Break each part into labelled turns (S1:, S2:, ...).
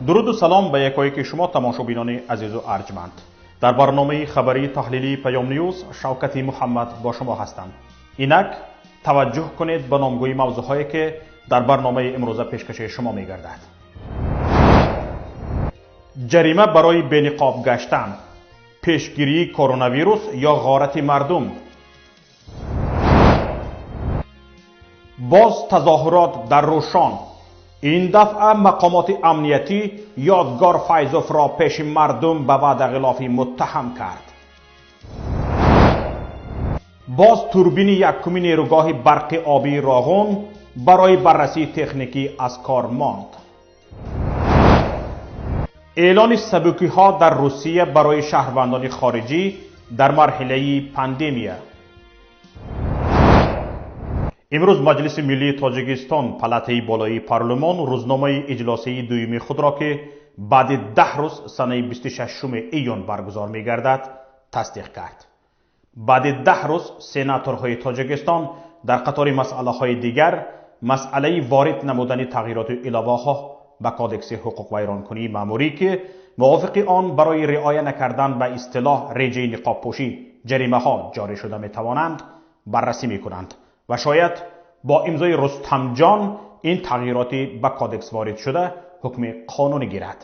S1: Дуруду салом ба якояки шумо тамошобинони азизу арҷманд. Дар барномаи хабарии таҳлилии Паём Ньюз Шавкати Муҳаммад бо шумо ҳастам. Инак таваҷҷӯҳ кунед ба номгӯи мавзӯъҳое ки дар барномаи имрӯза пешкаши шумо мегардад. Ҷарима барои бениқоб гаштан, пешгирии коронавирус ё ғорати мардум, боз тазоҳурот дар Рӯшон. Ин дафъа мақомоти амниятӣ Ёдгор Файзовро пеши мардум ба ваъдағилофӣ муттаҳам кард. Боз турбини якуми нерӯгоҳи барқи обии Роғун барои баррасии техникӣ аз кор монд. Эълони сабукиҳо дар Русия барои шаҳрвандони хориҷӣ дар марҳилаи пандемия. Имрӯз Маҷлиси миллии Тоҷикистон, палатаи болоии парлумон, рӯзномаи иҷлосияи дуюми худро, ки баъди 10 рӯз санаи 26 июн баргузор мегардад, тасдиқ кард. Баъди 10 рӯз сенаторҳои Тоҷикистон дар қатори масъалаҳои дигар масъалаи ворид намудани тағйироту иловаҳо ба Кодекси ҳуқуқвайронкунии маъмурӣ, ки мувофиқи он барои риоя накардан ба истилоҳ реҷаи ниқобпӯшӣ ҷаримаҳо ҷорӣ шуда метавонанд, баррасӣ мекунанд ва шояд бо имзои Рустамҷон ин тағйироти ба кодекс ворид шуда ҳукми қонунӣ гирад.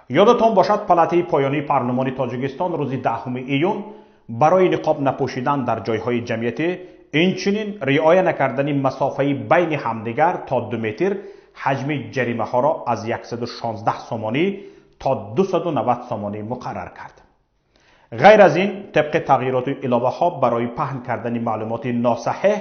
S1: Ёдатон бошад, палатаи поёнии парлумони Тоҷикистон рӯзи 10 июн барои ниқоб напӯшидан дар ҷойҳои ҷамъиятӣ, инчунин риоя накардани масофаи байни ҳамдигар то 2 метр ҳаҷми ҷаримаҳоро аз 116 сомонӣ то 290 сомонӣ муқаррар кард. Ғайр аз ин, тибқи тағйироту иловаҳо барои паҳн кардани маълумоти носаҳеҳ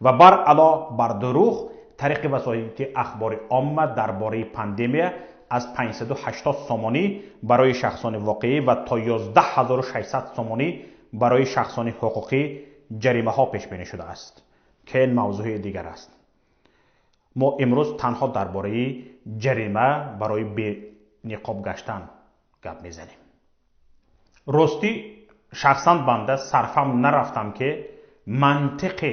S1: ва баръало бар дурӯғ тариқи васоити ахбори омма дар бораи пандемия аз 580 сомонӣ барои шахсони воқеӣ ва то 11600 сомонӣ барои шахсони ҳуқуқӣ ҷаримаҳо пешбинӣ шудааст, ки ин мавзӯи дигар аст. Мо имрӯз танҳо дар бораи ҷарима барои бениқоб гаштан гап мезанем. Ростӣ, шахсан банда сарфам нарафтам, ки мантиқи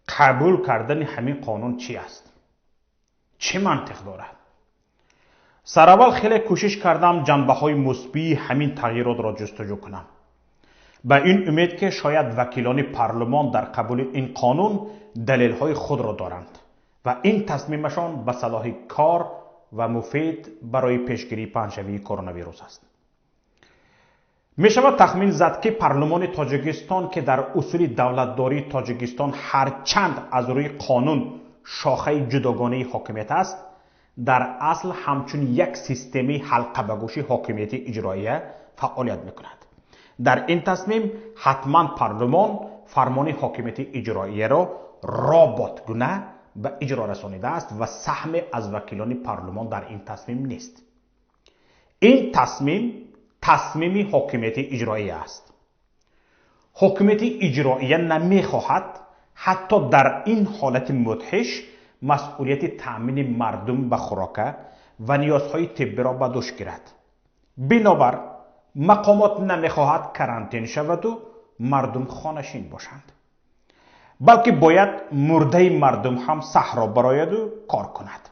S1: қабул кардани ҳамин қонун чӣ аст, чӣ мантиқ дорад. Сараввал хеле кӯшиш кардам ҷанбаҳои мусбии ҳамин тағйиротро ҷустуҷӯ кунам, ба ин умед ки шояд вакилони парлумон дар қабули ин қонун далелҳои худро доранд ва ин тасмимашон ба салоҳи кор ва муфид барои пешгирии паҳншавии коронавирус аст. Мешавад тахмин зад, ки парлумони Тоҷикистон, ки дар усули давлатдории Тоҷикистон ҳарчанд аз рӯи қонун шохаи ҷудогонаи ҳокимият аст, дар асл ҳамчун як системаи ҳалқабагӯши ҳокимияти иҷроия фаъолият мекунад. Дар ин тасмим ҳатман парлумон фармони ҳокимияти иҷроияро роботгуна ба иҷро расонидааст ва саҳме аз вакилони парлумон дар ин тасмим нест. Ин тасмим тасмими ҳокимияти иҷроия аст. Ҳокимияти иҷроия намехоҳад ҳатто дар ин ҳолати мудҳиш масъулияти таъмини мардум ба хӯрока ва ниёзҳои тиббиро ба дӯш гирад. Бинобар мақомот намехоҳад карантин шаваду мардум хонашин бошанд, балки бояд мурдаи мардум ҳам саҳро барояду кор кунад.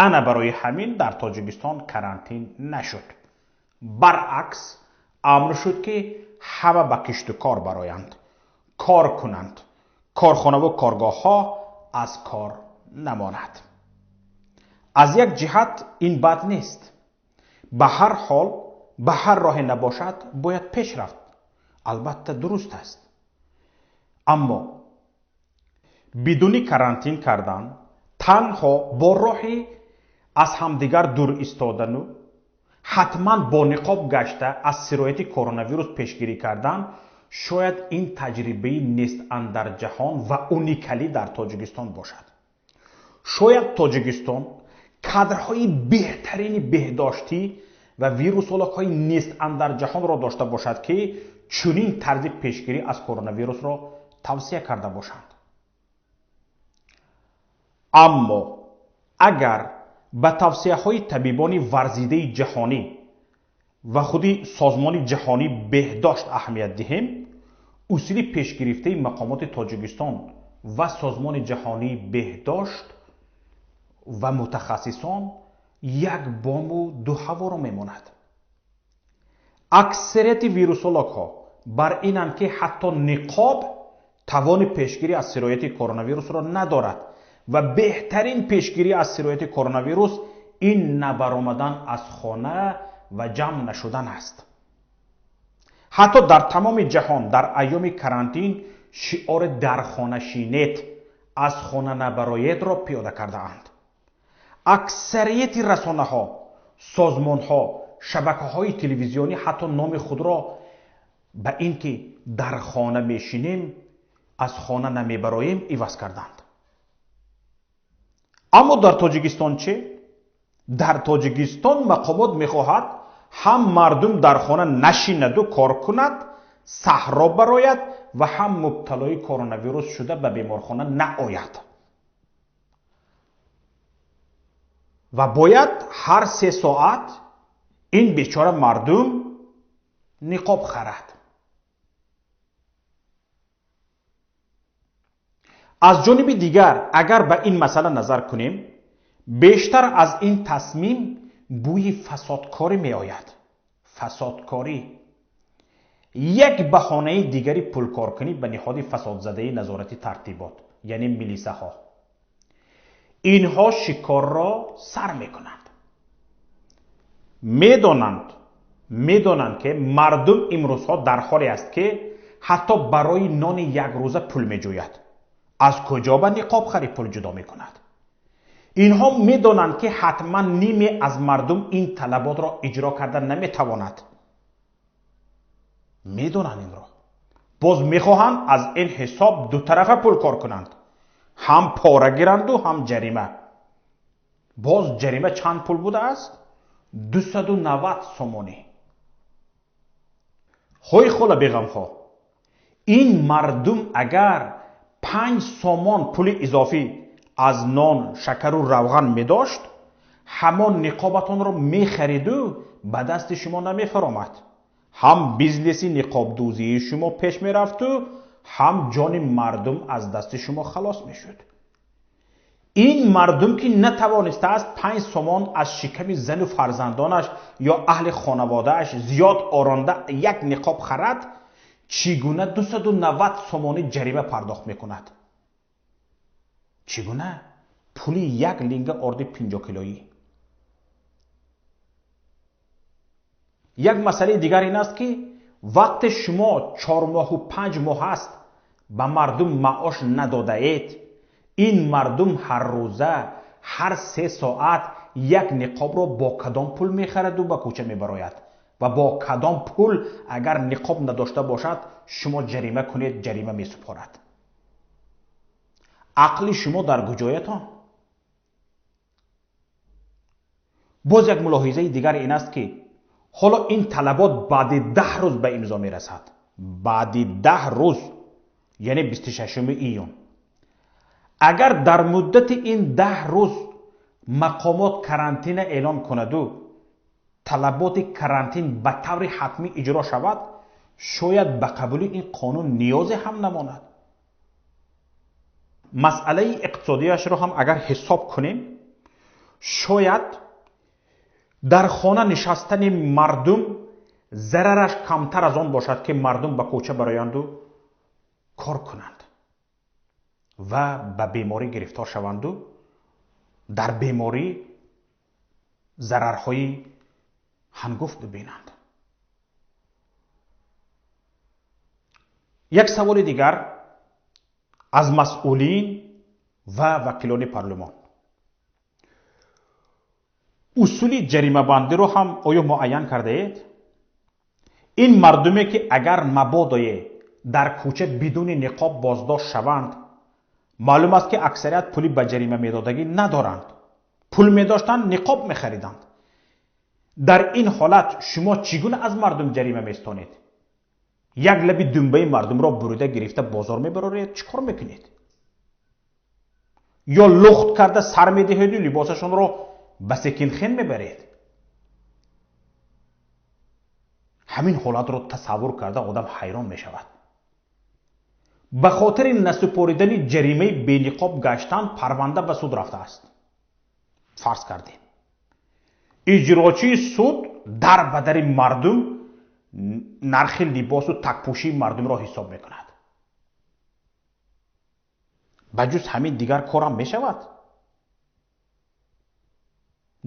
S1: Ана барои ҳамин дар Тоҷикистон карантин нашуд. Баръакс, амр шуд, ки ҳама ба кишту кор бароянд, кор кунанд, корхонаву коргоҳҳо аз кор намонад. Аз як ҷиҳат ин бад нест. Ба ҳар ҳол, ба ҳар роҳе набошад, бояд пеш рафт. Албатта дуруст аст. Аммо бидуни карантин кардан, танҳо бо роҳи аз ҳамдигар дур истодану ҳатман бо ниқоб гашта аз сирояти коронавирус пешгирӣ кардан, шояд ин таҷрибаи нест андар ҷаҳон ва уникалӣ дар Тоҷикистон бошад. Шояд Тоҷикистон кадрҳои беҳтарини беҳдоштӣ ва вирусологҳои нест андар ҷаҳонро дошта бошад, ки чунин тарзи пешгирӣ аз коронавирусро тавсия карда бошанд. Аммо агар ба тавсияҳои табибони варзидаи ҷаҳонӣ ва худи Созмони ҷаҳонии беҳдошт аҳамият диҳем, усули пешгирифтаи мақомоти Тоҷикистон ва Созмони ҷаҳонии беҳдошт ва мутахассисон як бому ду ҳаворо мемонад. Аксарияти вирусологҳо бар инанд, ки ҳатто ниқоб тавони пешгирӣ аз сирояти коронавирусро надорад ва беҳтарин пешгирӣ аз сирояти коронавирус ин набаромадан аз хона ва ҷамъ нашудан аст. Ҳатто дар тамоми ҷаҳон дар айёми карантин шиори дар хона шинед, аз хона набароедро пиёда кардаанд. Аксарияти расонаҳо, созмонҳо, шабакаҳои телевизионӣ ҳатто номи худро ба ин ки дар хона мешинем, аз хона намебароем иваз карданд. Аммо дар Тоҷикистон чӣ? Дар Тоҷикистон мақомот мехоҳад ҳам мардум дар хона нашинаду кор кунад, саҳро барояд ва ҳам мубталои коронавирус шуда ба беморхона наояд. Ва бояд ҳар 3 соат ин бечора мардум ниқоб харад. Аз ҷониби дигар, агар ба ин масъала назар кунем, бештар аз ин тасмим бӯи фасодкорӣ меояд. Фасодкорӣ як баҳонаи дигари пулкоркунӣ ба ниҳоди фасодзадаи назорати тартибот, яъне милисаҳо. Инҳо шикорро сар мекунанд. Медонанд, ки мардум имрӯзҳо дар ҳоле аст, ки ҳатто барои нони якрӯза пул меҷӯяд. Аз куҷо ба ниқоб харид пул ҷудо мекунад? Инҳо медонанд, ки ҳатман ниме аз мардум ин талаботро иҷро карда наметавонад. Медонанд инро. Боз мехоҳанд аз ин ҳисоб дутарафа пул кор кунанд. Ҳам пора гиранду, ҳам ҷарима. Боз ҷарима чанд пул будааст? 290 сомонӣ. Ҳой хола беғамҳо, ин мардум агар 5 сомон пули изофӣ аз нон, шакару равған медошт, ҳамон ниқобатонро мехариду ба дасти шумо намефаромад. Ҳам бизнеси ниқобдӯзии шумо пеш мерафту, ҳам ҷони мардум аз дасти шумо халос мешуд. Ин мардум ки натавонистааст 5 сомон аз шиками зану фарзандонаш ё аҳли хонаводааш зиёд оронда як ниқоб харад, чӣ гуна 290 сомонӣ ҷарима пардохт мекунад? Чӣ гуна? Пули як линга орди 50 килоӣ. Як масъалаи дигар ин аст, ки вақте шумо 4 моҳу 5 моҳ аст ба мардум маош надодаед, ин мардум ҳар рӯза ҳар 3 соат як ниқобро бо кадом пул мехараду ба кӯча мебарояд ва бо кадом пул агар ниқоб надошта бошад шумо ҷарима кунед, ҷарима месупорад. Ақли шумо дар куҷоятон? Боз як мулоҳизаи дигар ин аст, ки ҳоло ин талабот баъди 10 рӯз ба имзо мерасад. Баъди 10 рӯз, яъне 26 июн. Агар дар муддати ин 10 рӯз мақомот карантина эълон кунаду талаботи карантин ба таври ҳатмӣ иҷро шавад, шояд ба қабули ин қонун ниёзе ҳам намонад. Масъалаи иқтисодияшро ҳам агар ҳисоб кунем, шояд дар хона нишастани мардум зарараш камтар аз он бошад, ки мардум ба кӯча бароянду кор кунанд ва ба беморӣ гирифтор шаванду дар беморӣ зарарҳои ҳангуфт бибинанд. Як саволи дигар аз масъулин ва вакилони парлумон. Усули ҷаримабандиро ҳам оё муайян кардаед? Ин мардуме ки агар мабодое дар кӯча бидуни ниқоб боздошт шаванд, маълум аст, ки аксарият пули ба ҷарима медодагӣ надоранд. Пул медоштанд, ниқоб мехариданд. Дар ин ҳолат шумо чӣ гуна аз мардум ҷарима местонед? Як лаби думбаи мардумро бурида гирифта бозор мебароред, чӣ кор мекунед? Ё лухт карда сар медиҳеду либосашонро ба секинхен мебаред? Ҳамин ҳолатро тасаввур карда одам ҳайрон мешавад. Ба хотири насупоридани ҷаримаи бениқоб гаштан парванда ба суд рафтааст. Фарз кардем. Иҷрочии суд дар ба дари мардум нархи либосу такпӯшии мардумро ҳисоб мекунад. Ба ҷуз ҳамин дигар корам мешавад?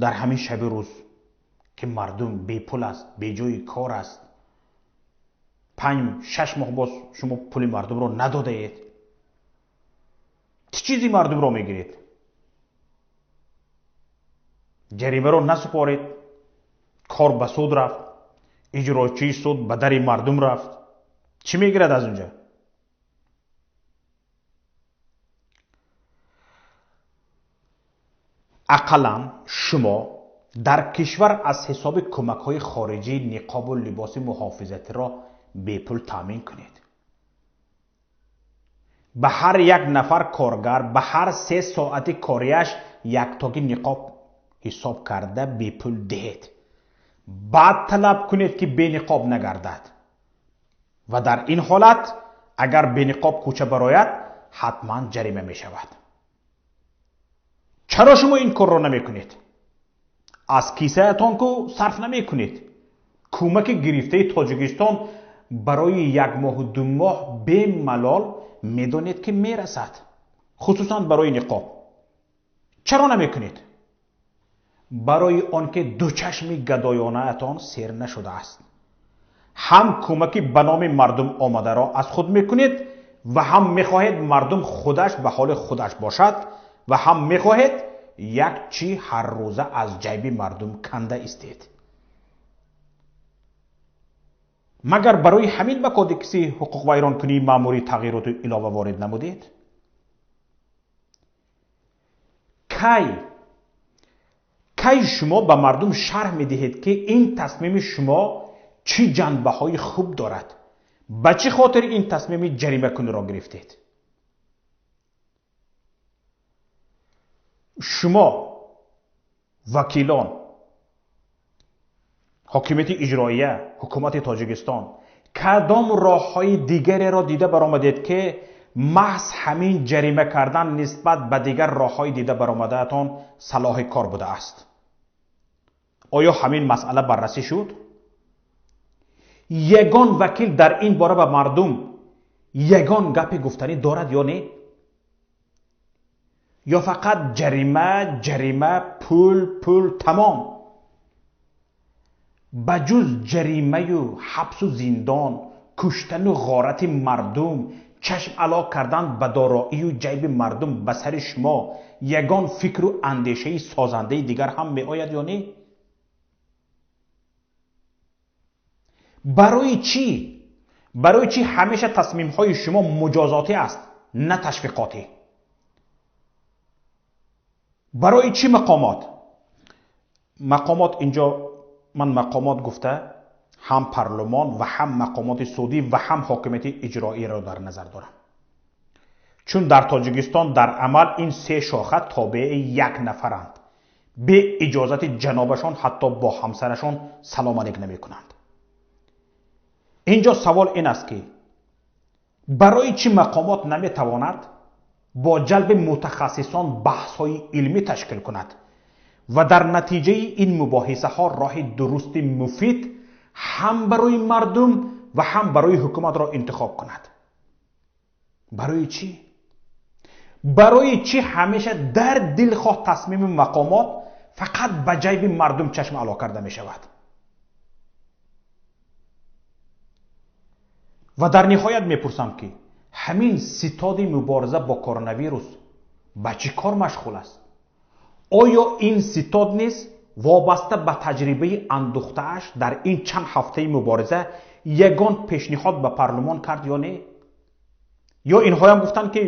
S1: Дар ҳамин шаби рӯз ки мардум бепул аст, беҷои кор аст, 5-6 моҳ боз шумо пули мардумро надодаед, чӣ чизи мардумро мегиред? Ҷаримаро насупоред, кор ба суд рафт, иҷрочии суд ба дари мардум рафт, чӣ мегирад аз унҷа? Ақаллан шумо дар кишвар аз ҳисоби кӯмакҳои хориҷӣ ниқобу либоси муҳофизатиро бепул таъмин кунед. Ба ҳар як нафар коргар ба ҳар 3 соати кориаш яктоги ниқоб ҳисоб карда бепул диҳед. Баъд талаб кунед ки бениқоб нагардад. Ва дар ин ҳолат агар бениқоб кӯча барояд, ҳатман ҷарима мешавад. Чаро шумо ин корро намекунед? Аз кисаятон ку сарф намекунед. Кӯмаки гирифтаи Тоҷикистон барои 1 моҳу 2 моҳ бемалол медонед ки мерасад, хусусан барои ниқоб. Чаро намекунед? Барои он ки дучашми гадоёнаатон сер нашудааст. Ҳам кӯмаки ба номи мардум омадаро аз худ мекунед ва ҳам мехоҳед мардум худаш ба ҳоли худаш бошад ва ҳам мехоҳед як чӣ ҳар рӯза аз ҷайби мардум канда истед. Магар барои ҳамин ба кодекси ҳуқуқвайронкунии маъмурӣ тағйироту илова ворид намудед? Кай шумо ба мардум шарҳ медиҳед ки ин тасмими шумо чӣ ҷанбаҳои хуб дорад? Ба чӣ хотир ин тасмими ҷаримакуниро гирифтед? Шумо вакилон, ҳокимияти иҷроия, ҳукумати Тоҷикистон кадом роҳҳои дигареро дида баромадед ки маҳз ҳамин ҷарима кардан нисбат ба дигар роҳҳои дида баромадаатон салоҳи кор будааст? Оё ҳамин масъала баррасӣ шуд? Ягон вакил дар ин бора ба мардум ягон гапи гуфтанӣ дорад ё не? Ё фақат ҷарима, ҷарима, пул, пул, тамом? Ба ҷуз ҷаримаю ҳабсу зиндон, куштану ғорати мардум, чашм ало кардан ба дороию ҷайби мардум ба сари шумо ягон фикру андешаи созандаи дигар ҳам меояд ё не? Барои чӣ? Барои чӣ ҳамеша тасмимҳои шумо муҷозотӣ аст, на ташвиқотӣ? Барои чӣ мақомот? Мақомот инҷо ман мақомот гуфта ҳам парлумон ва ҳам мақомоти судӣ ва ҳам ҳокимияти иҷроиро дар назар дорам. Чун дар Тоҷикистон дар амал ин 3 шоха тобеи як нафаранд. Бе иҷозати ҷанобашон ҳатто бо ҳамсарашон салом алейк намекунанд. Инҷо савол ин аст ки барои чӣ мақомот наметавонад бо ҷалби мутахассисон баҳсҳои илмӣ ташкил кунад ва дар натиҷаи ин мубоҳисаҳо роҳи дурусти муфид ҳам барои мардум ва ҳам барои ҳукуматро интихоб кунад? Барои чӣ? Барои чӣ ҳамеша дар дилхоҳ тасмими мақомот фақат ба ҷайби мардум чашм ало карда мешавад? Ва дар ниҳоят мепурсам ки ҳамин ситоди мубориза бо коронавирус ба чӣ кор машғул аст? Оё ин ситод низ вобаста ба таҷрибаи андӯхтааш дар ин чанд ҳафтаи мубориза ягон пешниҳод ба парлумон кард ё не? Ё инҳоям гуфтанд ки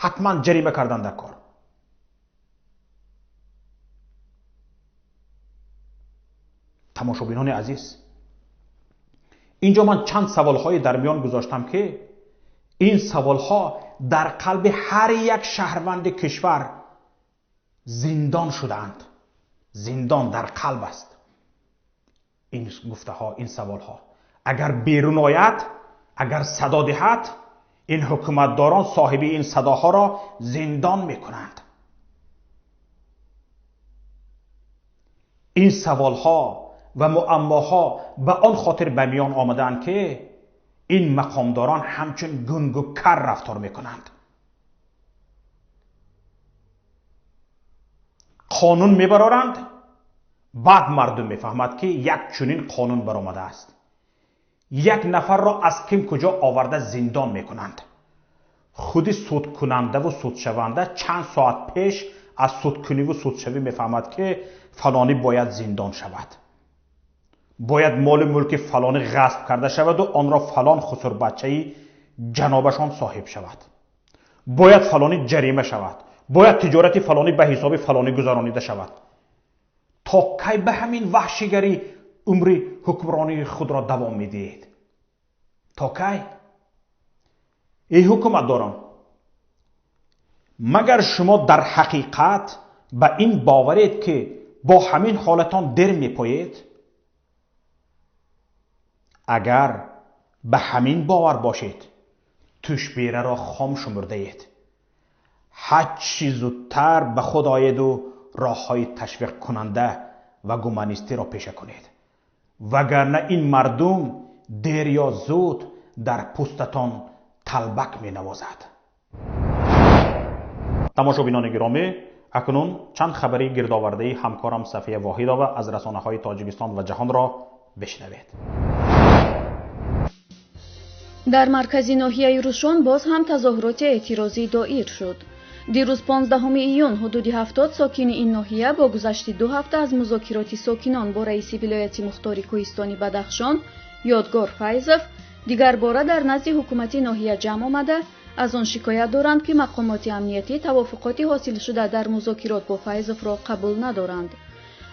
S1: ҳатман ҷарима кардан дар кор? Тамошобинони азиз, инҷо ман чанд саволҳое дар миён гузоштам ки ин саволҳо дар қалби ҳар як шаҳрванди кишвар зиндон шудаанд. Зиндон дар қалб аст. Ин гуфтаҳо, ин саволҳо агар берун ояд, агар садо диҳад, ин ҳукуматдорон соҳиби ин садоҳоро зиндон мекунанд. Ин саволҳо ва муаммоҳо ба он хотир ба миён омадаанд, ки ин мақомдорон ҳамчун гунгу кар рафтор мекунанд. Қонун мебароранд, баъд мардум мефаҳмад, ки як чунин қонун баромадааст. Як нафарро аз ким куҷо оварда зиндон мекунанд. Худи судкунандаву судшаванда чанд соат пеш аз судкуниву судшавӣ мефаҳмад, ки фалонӣ бояд зиндон шавад, бояд моли мулки фалонӣ ғасб карда шаваду онро фалон хусурбачаи ҷанобашон соҳиб шавад, бояд фалонӣ ҷарима шавад, бояд тиҷорати фалонӣ ба ҳисоби фалонӣ гузаронида шавад. То кай ба ҳамин ваҳшигарӣ умри ҳукмронии худро давом медиҳед? То кай? Эй ҳукуматдорон, магар шумо дар ҳақиқат ба ин боваред, ки бо ҳамин ҳолатон дер мепоед? Агар ба ҳамин бовар бошед, тушбераро хом шумурдаед. Ҳарчи зудтар ба худ оеду роҳҳои ташвиқкунанда ва гуманистиро пеша кунед, вагарна ин мардум дер ё зуд дар пӯстатон талбак менавозад. Тамошобинони гиромӣ, акнун чанд хабари гирдовардаи ҳамкорам Сафия Воҳидова аз расонаҳои Тоҷикистон ва ҷаҳонро бишнавед.
S2: Дар маркази ноҳияи Рушон боз ҳам тазоҳуроти эътирозӣ доир шуд. Дирӯз 15 июн ҳудуди 70 сокини ин ноҳия бо гузашти 2 ҳафта аз музокироти сокинон бо раиси вилояти мухтори кӯҳистони Бадахшон Ёдгор Файзов дигарбора дар назди ҳукумати ноҳия ҷамъ омада, аз он шикоят доранд, ки мақомоти амниятӣ тавофуқоти ҳосилшуда дар музокирот бо Файзовро қабул надоранд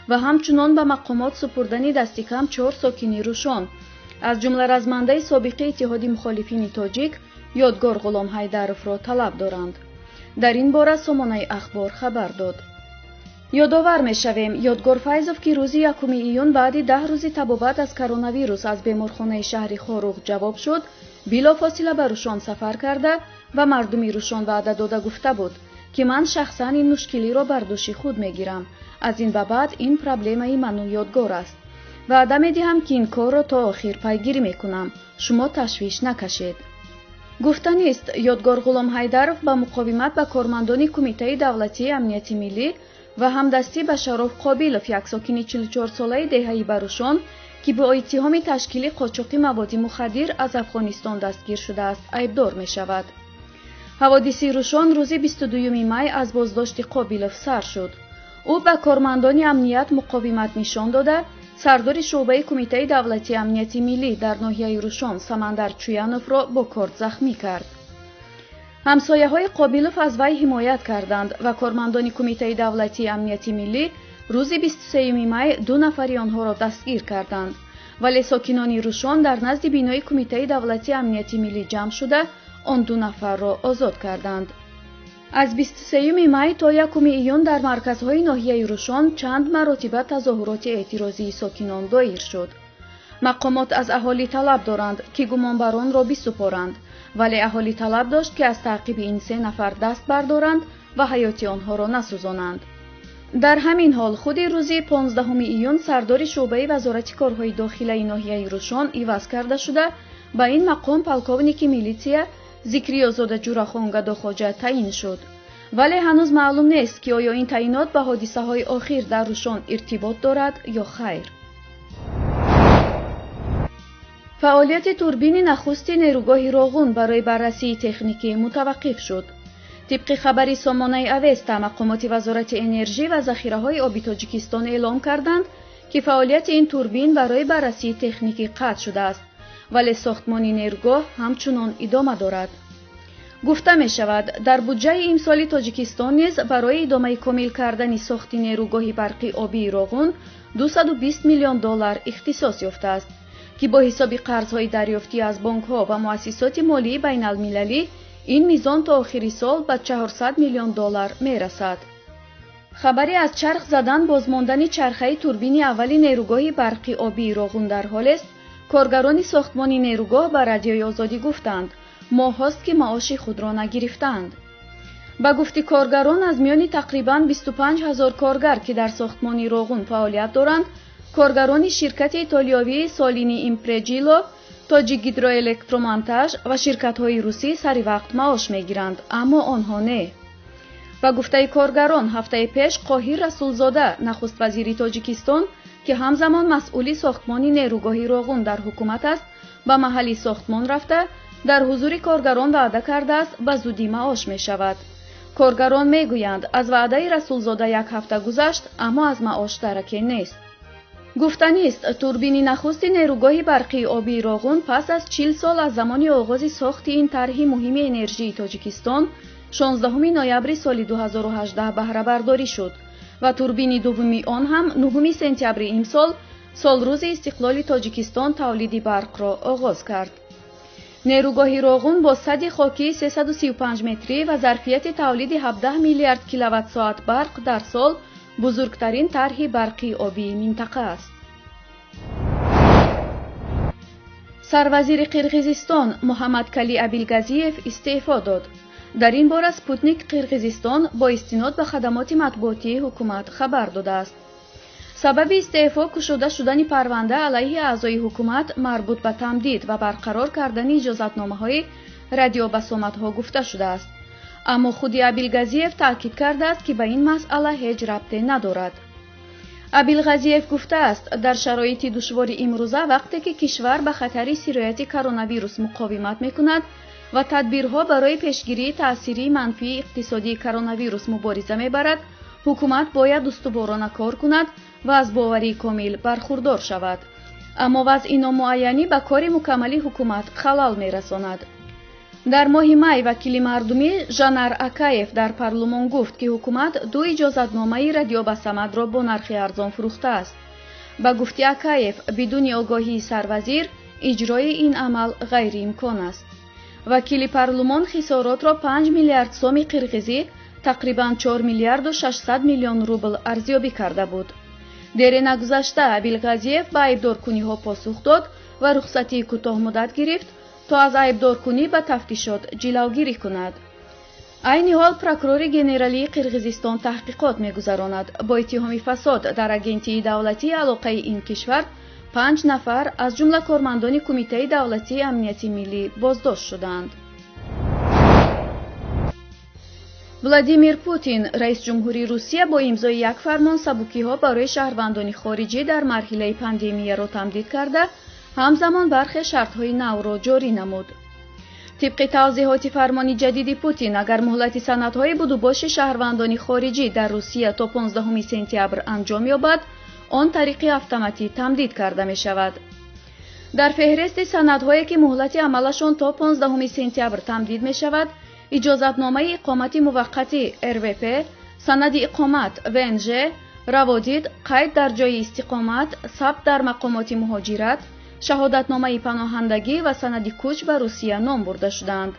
S2: ва ҳамчунон ба мақомот супурдани дасти кам 4 сокини Рушон, аз ҷумла размандаи собиқи Иттиҳоди мухолифини тоҷик Ёдгор Ғуломҳайдаровро талаб доранд. Дар ин бора сомонаи Ахбор хабар дод. Ёдовар мешавем, Ёдгор Файзов, ки рӯзи 1 июн баъди 10 рӯзи табобат аз коронавирус аз беморхонаи шаҳри Хоруғ ҷавоб шуд, билофосила ба Рушон сафар карда ва мардуми Рушон ваъда дода гуфта буд, ки ман шахсан ин мушкилиро бар дӯши худ мегирам. Аз ин ба баъд ин проблемаи ману Ёдгор аст. Ваъда медиҳам, ки ин корро то охир пайгирӣ мекунам. Шумо ташвиш накашед. Гуфтанист, Ёдгор Ғуломҳайдаров ба муқовимат ба кормандони Кумитаи давлатии амнияти миллӣ ва ҳамдастӣ ба Шароф Қобилов, як сокини 44-солаи деҳаи Барушон, ки бо иттиҳоми ташкили қочоқи маводи мухаддир аз Афғонистон дастгир шудааст, айбдор мешавад. Ҳаводиси Рушон рӯзи 22 май аз боздошти Қобилов сар шуд. Ӯ ба кормандони амният муқовимат нишон дода, сардори шӯъбаи Кумитаи давлатии амнияти миллӣ дар ноҳияи Рушон Самандар Чуяновро бо корд захмӣ кард. Ҳамсояҳои Қобилов аз вай ҳимоят карданд ва кормандони Кумитаи давлатии амнияти миллӣ рӯзи 23 май 2 нафари онҳоро дастгир карданд. Вале сокинони Рушон дар назди бинои Кумитаи давлатии амнияти миллӣ ҷамъ шуда, он 2 нафарро озод карданд. Аз 23 май то 1 июн дар марказҳои ноҳияи Рушон чанд маротиба тазоҳуроти эътирозии сокинон доир шуд. Мақомот аз аҳолӣ талаб доранд, ки гумонбаронро бисупоранд, вале аҳолӣ талаб дошт, ки аз таъқиби ин 3 нафар даст бардоранд ва ҳаёти онҳоро насӯзонанд. Дар ҳамин ҳол худи рӯзи 15 июн сардори шӯъбаи Вазорати корҳои дохилаи ноҳияи Рушон иваз карда шуда, ба ин мақом полковники милитсия Зикриёзода Ҷурахон Гадохоҷа таъин шуд. Вале ҳанӯз маълум нест, ки оё ин таъинот ба ҳодисаҳои охир дар Рушон иртибот дорад ё хайр. Фаъолияти турбини нахусти нерӯгоҳи Роғун барои баррасии техникӣ мутаваққиф шуд. Тибқи хабари сомонаи Авеста, мақомоти Вазорати энержӣ ва захираҳои оби Тоҷикистон эълом карданд, ки фаъолияти ин турбин барои баррасии техникӣ қатъ шудааст, вале сохтмони нерӯгоҳ ҳамчунон идома дорад. Гуфта мешавад, дар буҷаи имсоли Тоҷикистон низ барои идомаи комил кардани сохти нерӯгоҳи барқи обии Роғун 220 миллион доллар ихтисос ёфтааст, ки бо ҳисоби қарзҳои дарёфтӣ аз бонкҳо ва муассисоти молии байналмилалӣ ин мизон то охири сол ба 400 миллион доллар мерасад. Хабаре аз чарх задан бозмондани чархаи турбини аввали нерӯгоҳи барқи обии Роғун дар ҳолест, коргарони сохтмони нерӯгоҳ ба Радиои Озодӣ гуфтанд, моҳҳост, ки маоши худро нагирифтаанд. Ба гуфти коргарон, аз миёни тақрибан 25 ҳазор коргар, ки дар сохтмони Роғун фаъолият доранд, коргарони ширкати итолиёвии Солини Импреҷило, Тоҷикгидроэлектромонтаж ва ширкатҳои русӣ сари вақт маош мегиранд, аммо онҳо не. Ба гуфтаи коргарон, ҳафтаи пеш Қоҳир Расулзода, нахуствазири Тоҷикистон, ки ҳамзамон масъули сохтмони нерӯгоҳи Роғун дар ҳукумат аст, ба маҳалли сохтмон рафта, дар ҳузури коргарон ваъда кардааст, ба зудӣ маош мешавад. Коргарон мегӯянд, аз ваъдаи Расулзода як ҳафта гузашт, аммо аз маош дараке нест. Гуфтанист, турбини нахусти нерӯгоҳи барқии обии Роғун пас аз 40 сол аз замони оғози сохти ин тарҳи муҳими энержии Тоҷикистон 16 ноябри соли 2018 баҳрабардорӣ шуд ва турбини дуввуми он ҳам 9 сентябри имсол, солрӯзи истиқлоли Тоҷикистон, тавлиди барқро оғоз кард. Нерӯгоҳи Роғун бо садди хокии 335 метрӣ ва зарфияти тавлиди 17 миллиард киловатт-соат барқ дар сол бузургтарин тарҳи барқии обии минтақа аст. Сарвазири Қирғизистон Муҳаммадкали Абилгазиев истеъфо дод. Дар ин бора Спутник Қирғизистон бо истинод ба хадамоти матбуотии ҳукумат хабар додааст. Сабаби истеъфо кушода шудани парванда алайҳи аъзои ҳукумат марбут ба тамдид ва барқарор кардани иҷозатномаҳои радиобасомадҳо гуфта шудааст. Аммо худи Абилгазиев таъкид кардааст, ки ба ин масъала ҳеҷ рабте надорад. Абилғазиев гуфтааст, дар шароити душвори имрӯза, вақте ки кишвар ба хатари сирояти коронавирус муқовимат мекунад ва тадбирҳо барои пешгирии таъсири манфии иқтисодии коронавирус мубориза мебарад, ҳукумат бояд устуворона кор кунад ва аз боварии комил бархурдор шавад. Аммо вазъи номуайянӣ ба кори мукаммали ҳукумат халал мерасонад. Дар моҳи май вакили мардумӣ Жанар Акаев дар парлумон гуфт, ки ҳукумат ду иҷозатномаи радиобасамадро бо нархи арзон фурӯхтааст. Ба гуфти Акаев, бидуни огоҳии сарвазир иҷрои ин амал ғайриимкон аст. Вакили парлумон хисоротро 5 миллиард соми қирғизӣ, тақрибан 4 миллиарду 600 миллион рубл арзёбӣ карда буд. Дере нагузашта Абилғазиев ба айбдоркуниҳо посух дод ва рухсатии кӯтоҳмуддат гирифт, то аз айбдоркунӣ ба тафтишот ҷилавгирӣ кунад. Айни ҳол прокурори генералии Қирғизистон таҳқиқот мегузаронад. Бо иттиҳоми фасод дар агентии давлатии алоқаи ин кишвар 5 нафар, аз ҷумла кормандони Кумитаи давлатии амнияти миллӣ, боздошт шуданд. Владимир Путин, раисҷумҳури Русия, бо имзои як фармон сабукиҳо барои шаҳрвандони хориҷӣ дар марҳилаи пандемияро тамдид карда, ҳамзамон бархе шартҳои навро ҷорӣ намуд. Тибқи тавзеҳоти фармони ҷадиди Путин, агар муҳлати санадҳои будубоши шаҳрвандони хориҷӣ дар Русия то 15 сентябр анҷом ёбад, он тариқи автоматӣ тамдид карда мешавад. Дар феҳристи санадҳое, ки муҳлати амалашон то 15 сентябр тамдид мешавад, иҷозатномаи иқомати муваққатӣ РВП, санади иқомат ВНЖ, раводид, қайд дар ҷойи истиқомат, сабт дар мақомоти муҳоҷират, шаҳодатномаи паноҳандагӣ ва санади кӯч ба Русия ном бурда шуданд.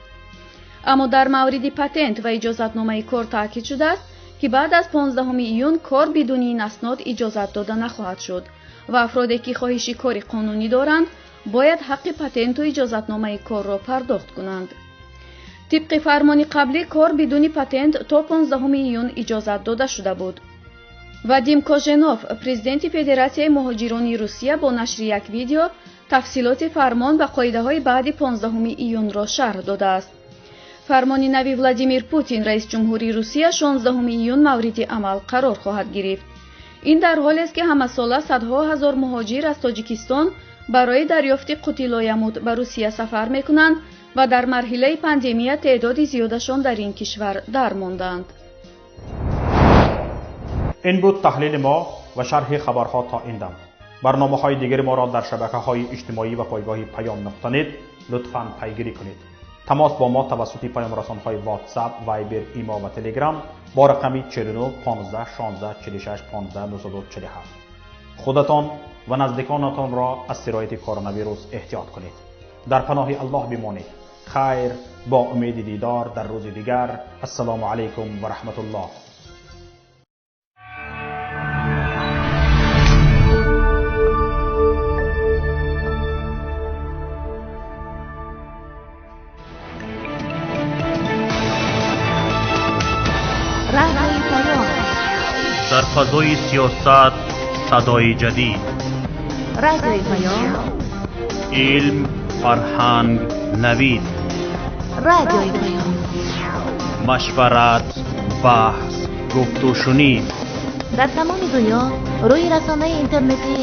S2: Аммо дар мавриди патент ва иҷозатномаи кор таъкид шудааст, ки баъд аз 15 июн кор бидуни ин аснод иҷозат дода нахоҳад шуд ва афроде, ки хоҳиши кори қонунӣ доранд, бояд ҳаққи патенту иҷозатномаи корро пардохт кунанд. Тибқи фармони қаблӣ, кор бидуни патент то 15 июн иҷозат дода шуда буд. Вадим Коженов, президенти Федератсияи муҳоҷирони Русия, бо нашри як видео тафсилоти фармон ва қоидаҳои баъди 15 июнро шарҳ додааст. Фармони нави Владимир Путин, раисҷумҳури Русия, 16 июн мавриди амал қарор хоҳад гирифт. Ин дар ҳолест, ки ҳамасола садҳо ҳазор муҳоҷир аз Тоҷикистон барои дарёфти қутилоямут ба Русия сафар мекунанд ва дар марҳилаи пандемия теъдоди зиёдашон дар ин кишвар дармонданд.
S1: Ин буд таҳлили мо ва шарҳи хабарҳо то ин дам. Барномаҳои дигари моро дар шабакаҳои иҷтимоӣ ва пойгоҳи Паём нуқта нет лутфан пайгирӣ кунед. Тамос бо мо тавассути паёмрасонҳои WhatsApp, Viber, Имо ва Telegram бо рақами 49 15 16 46 15 947. Худатон ва наздиконатонро аз сирояти коронавирус эҳтиёт кунед. Дар паноҳи Аллоҳ бимонед. Хайр, бо умеди дидор дар рӯзи дигар. Ассалому алайкум ва раҳматуллоҳ. Фазои сиёсат садои ҷадид.
S3: Радиои Паём.
S1: Илм, фарҳанг, навид.
S3: Радиои Паём.
S1: Машварат, баҳс, гуфтушунид.
S3: Дар тамоми дунё рӯи расонаи интернетӣ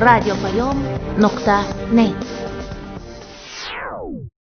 S3: radiopayom.net.